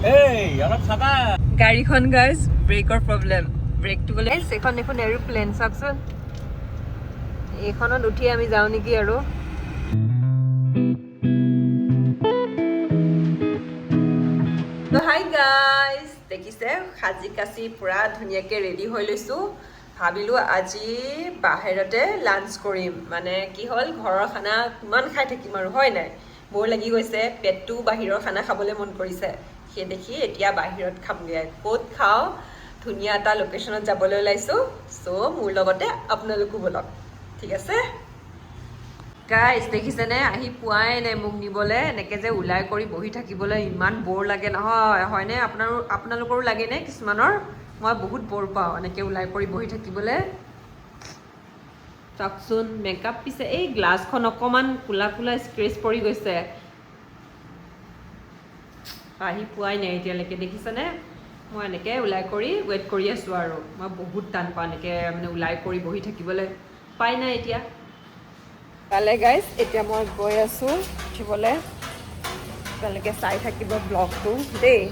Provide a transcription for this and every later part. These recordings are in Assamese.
এই অলপ চাবা। গাড়ীখন গাইজ ব্ৰেকৰ প্ৰব্লেম, ব্ৰেকটো গ'লে। এইখন দেখোন এৰোপ্লেন, চাওকচোন। এইখনত উঠি আমি যাওঁ নেকি আৰু। হাই গাইজ, দেখিছে সাজি কাচি পূৰা ধুনীয়াকৈ ৰেডি হৈ লৈছোঁ। ভাবিলোঁ আজি বাহিৰতে লাঞ্চ কৰিম। মানে কি হ'ল, ঘৰৰ খানা কিমান খাই থাকিম আৰু, হয় নাই? বৰ লাগি গৈছে পেটটোও, বাহিৰৰ খানা খাবলৈ মন কৰিছে। সেই দেখি এতিয়া বাহিৰত খামগৈ। ক'ত খাওঁ, ধুনীয়া এটা লোকেশ্যনত যাবলৈ ওলাইছোঁ। চ' মোৰ লগতে আপোনালোকো ব'লক, ঠিক আছে? গাইজ দেখিছেনে, আহি পোৱাই নাই মোক নিবলৈ। এনেকৈ যে ওলাই কৰি বহি থাকিবলৈ ইমান বৰ লাগে নহয়, হয়নে? আপোনালোকৰো লাগেনে কিছুমানৰ? মই বহুত বৰ পাওঁ এনেকৈ ওলাই কৰি বহি থাকিবলৈ। চাওকচোন মেকআপ পিছে, এই গ্লাছখন অকণমান কোলা কোলা স্ক্ৰেচ পৰি গৈছে। আহি পোৱাই নাই এতিয়ালৈকে, দেখিছেনে? মই এনেকৈ ওলাই কৰি ৱেইট কৰি আছোঁ আৰু। মই বহুত টান পাওঁ এনেকৈ মানে ওলাই কৰি বহি থাকিবলৈ। পাই নাই এতিয়া। পালে গাইজ, এতিয়া মই গৈ আছোঁ উঠিবলৈ। আপোনালোকে চাই থাকিব ব্লগটো দেই।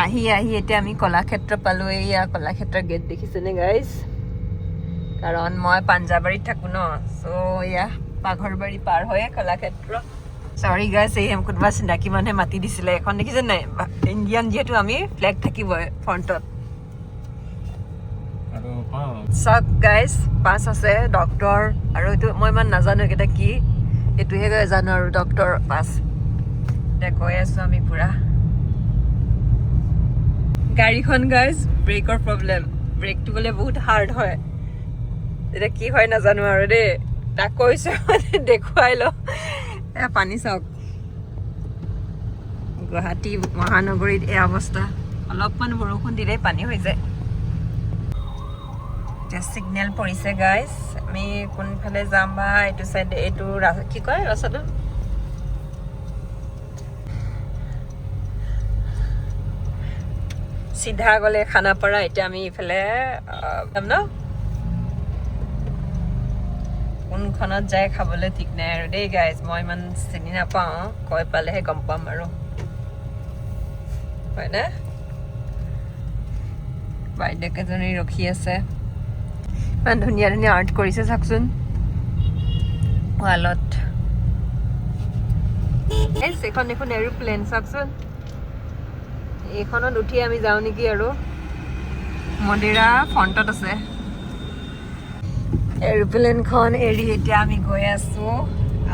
আহি আহি এতিয়া আমি কলাক্ষেত্ৰ পালোঁ। এইয়া কলাক্ষেত্ৰৰ গেট, দেখিছেনে গাইজ? কাৰণ মই পাঞ্জাবাৰীত থাকোঁ ন, চ' এয়া পাঘৰবাৰী পাৰ হৈয়ে কলাক্ষেত্ৰ। চৰি গাইজ, এই কোনোবা চিনাকি মানুহে মাতি দিছিলে। এখন দেখিছে নাই, ইণ্ডিয়ান যিহেতু আমি, ফ্লেগ থাকিবই ফ্ৰণ্টত। আৰু পাওঁ। চাওক গাইজ, বাছ আছে, ডক্তৰ আৰু এইটো মই ইমান নাজানো এইকেইটা কি, এইটোহে জানো আৰু, ডক্তৰ বাছ। এতিয়া গৈ আছোঁ আমি পূৰা। গাড়ীখন গাইজ ব্ৰেকৰ প্ৰব্লেম, ব্ৰেকটো গ'লে বহুত হাৰ্ড হয়। এতিয়া কি হয় নাজানো আৰু দেই। তাক কৈছোঁ মানে দেখুৱাই লওঁ। এয়া পানী চাওক, গুৱাহাটী মহানগৰীত এই অৱস্থা, অলপমান বৰষুণ দিলেই পানী হৈ যায়। এতিয়া চিগনেল পৰিছে গাইজ, আমি কোনফালে যাম বা, এইটো চাইডে, এইটো কি কয় ৰাস্তাটো। চিধা গ'লে খানাপাৰা। এতিয়া আমি ইফালে যাম ন, কোনখনত যায় খাবলৈ ঠিক নাই আৰু দেই গাইজ। মই ইমান চিনি নাপাওঁ, কৈ পালেহে গম পাম আৰু, হয়নে? বাইদেউ কেইজনী ৰখি আছে। ইমান ধুনীয়া ধুনীয়া আৰ্ট কৰিছে, চাওকচোন ৱালত। এইখন দেখোন এৰোপ্লেন, চাওকচোন। এইখনত উঠি আমি যাওঁ নেকি আৰু। মন্দিৰা ফ্ৰণ্টত আছে। এৰোপ্লেনখন এৰি এতিয়া আমি গৈ আছো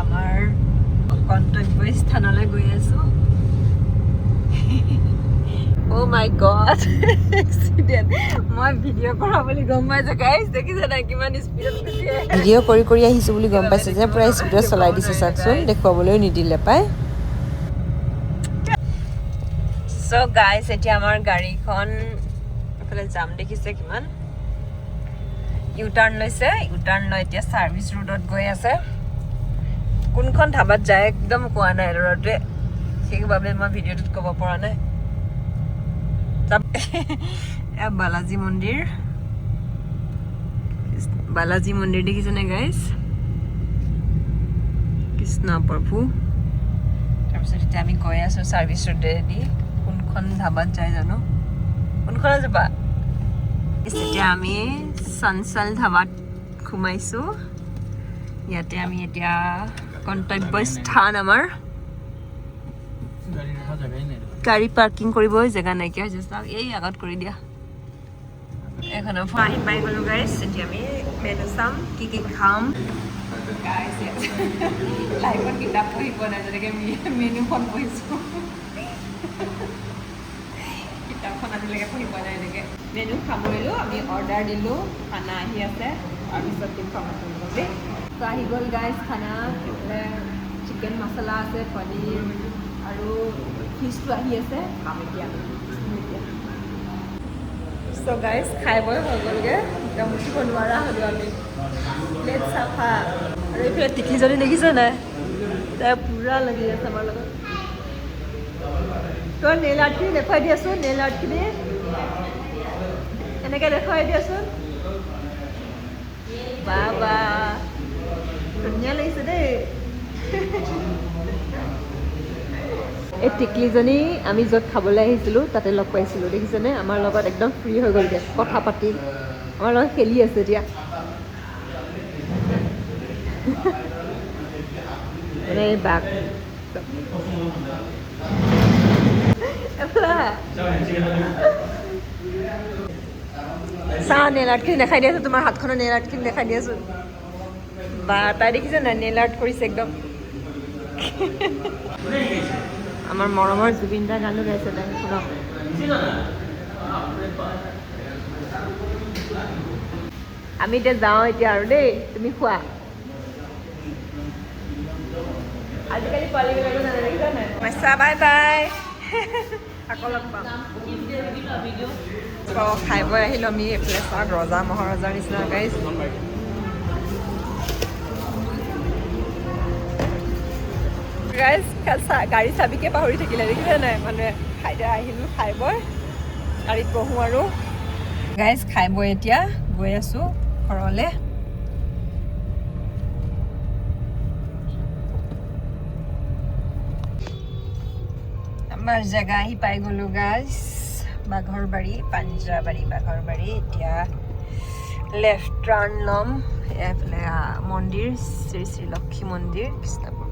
আমাৰ গন্তব্য স্থানলৈ গৈ আছো। অ' মাই গড, এক্সিডেণ্ট! মই ভিডিঅ' কৰা বুলি গম পাইছে গাইজ, দেখিছে নাই কিমান স্পীডত গুচি আহে। ভিডিঅ' কৰি কৰি আহিছোঁ বুলি গম পাইছে যে পূৰা স্পীডত চলাই দিছে, চাওকচোন, দেখুৱাবলৈও নিদিলে পাই। চ' গাইজ, এতিয়া আমাৰ গাড়ীখন এইফালে জাম দেখিছে কিমান, ইউ টাৰ্ণ লৈছে। ইউ টাৰ্ণ লৈ এতিয়া ছাৰ্ভিচ ৰোডত গৈ আছে। কোনখন ধাবাত যায় একদম কোৱা নাই ল'ৰাটোৱে, সেইবাবে মই ভিডিঅ'টোত ক'ব পৰা নাই। এয়া বালাজী মন্দিৰ, বালাজী মন্দিৰ দেখিছেনে গাইজ? কৃষ্ণ প্ৰভু। তাৰপিছত এতিয়া আমি গৈ আছোঁ ছাৰ্ভিচ ৰোডেদি। কোনখন ধাবাত যায় জানো, কোনখনত যাবা? এতিয়া আমি চঞ্চল ধাবাত সোমাইছোঁ। ইয়াতে আমি এতিয়া গন্তব্য স্থান আমাৰ। গাড়ী ৰখা জেগাই নাই দেখোন। গাড়ী পাৰ্কিং কৰিবই জেগা নাইকিয়া হৈছে। চাওক, এই আগত কৰি দিয়া এইখনৰ। আহি পাই গ'লো গাইজ, এতিয়া আমি মেনু চাম, কি কি খাম। লাইফত কিতাপ পঢ়ি পোৱা নাই যেনেকৈ মেনুখন পঢ়িছোঁ। কিতাপখন আজিলৈকে পঢ়ি পোৱা নাই এনেকৈ। মেনু সামৰিলোঁ আমি, অৰ্ডাৰ দিলোঁ, খানা আহি আছে, তাৰপিছত দেখুৱাম আপোনালোকক দেই। ত' আহি গ'ল গাইজ খানা। চিকেন মছলা আছে, পনীৰ আৰু ফিছটো আহি আছে। খাম এতিয়া আমি এতিয়া। চ' গাইজ, খাই বৈ হৈ গ'লগৈ, একদম উঠিব নোৱাৰা হ'লোঁ আমি। প্লেট চাফা। আৰু এইফালে টিকলিজনী দেখিছে নাই, তাই পূৰা লাগি আছে আমাৰ লগত। তই নেইল আৰ্টখিনি দেখুৱাই দিয়াচোন, নেইল আৰ্টখিনি এনেকৈ দেখুৱাই দিয়াচোন। বা বা, ধুনীয়া লাগিছে দেই। এই টিকলিজনী আমি য'ত খাবলৈ আহিছিলোঁ তাতে লগ পাইছিলোঁ, দেখিছেনে? আমাৰ লগত একদম ফ্ৰী হৈ গ'ল এতিয়া, কথা পাতি আমাৰ লগত খেলি আছে এতিয়া। মানে এই বাঘ। চাওঁ, নেইল আৰ্টখিনি দেখাই দিয়াচোন, তোমাৰ হাতখনৰ নেইল আৰ্টখিনি দেখাই দিয়াচোন। বা তাই দেখিছে নাই, নেইল আৰ্ট কৰিছে একদম। আমাৰ মৰমৰ জুবিন দাৰ গানো গাইছে তাই, শুনক। আমি এতিয়া যাওঁ এতিয়া আৰু দেই, তুমি খোৱা। আজিকালি পোৱালীবিলাকো জানে, দেখিছা নাই? বাই বাই, আকৌ লগ পাম। খাই বৈ আহিলোঁ আমি। এইফালে চাওক, ৰজা মহাৰজাৰ নিচিনা গাইছ। গাইজ, গাড়ী চাবিকে পাহৰি থাকিলে, দেখিছে নাই মানুহে? খাই আহিলোঁ, খাই বৈ গাড়ীত বহোঁ আৰু গাইজ, খাই বৈ এতিয়া গৈ আছোঁ ঘৰলৈ। আমাৰ জেগা আহি পাই গ'লোঁ গাইজ, বাঘৰবাৰী, পাঞ্জাবাৰী, বাঘৰবাৰী। এতিয়া লেফ্ট টাৰ্ণ ল'ম। এইফালে মন্দিৰ, শ্ৰী শ্ৰী লক্ষী মন্দিৰ, কৃষ্ণপুৰ।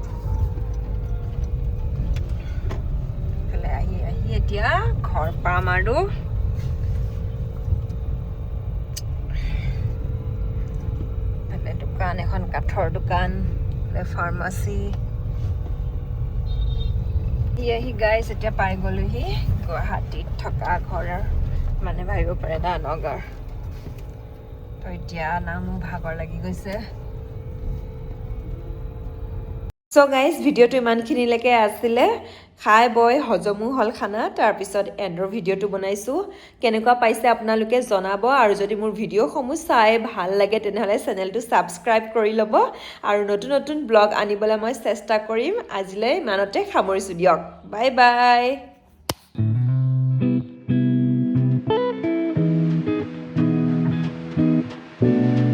এইফালে আহি আহি এতিয়া ঘৰ পাম আৰু। এইফালে দোকান এখন, কাঠৰ দোকান, ফাৰ্মাচী। আহি আহি গাইজ এতিয়া পাই গ'লোহি গুৱাহাটীত থকা ঘৰৰ, মানে ভাবিব পাৰে না, নগাঁৱৰ। তো এতিয়া না মোৰ ভাগৰ লাগি গৈছে। চ' গাইজ, ভিডিঅ'টো ইমানখিনিলৈকে আছিলে। খাই বৈ হজমো হ'ল খানা, তাৰপিছত এণ্ডৰ ভিডিঅ'টো বনাইছোঁ। কেনেকুৱা পাইছে আপোনালোকে জনাব, আৰু যদি মোৰ ভিডিঅ'সমূহ চাই ভাল লাগে তেনেহ'লে চেনেলটো ছাবস্ক্ৰাইব কৰি ল'ব, আৰু নতুন নতুন ব্লগ আনিবলৈ মই চেষ্টা কৰিম। আজিলৈ ইমানতে সামৰিছোঁ দিয়ক, বাই বাই।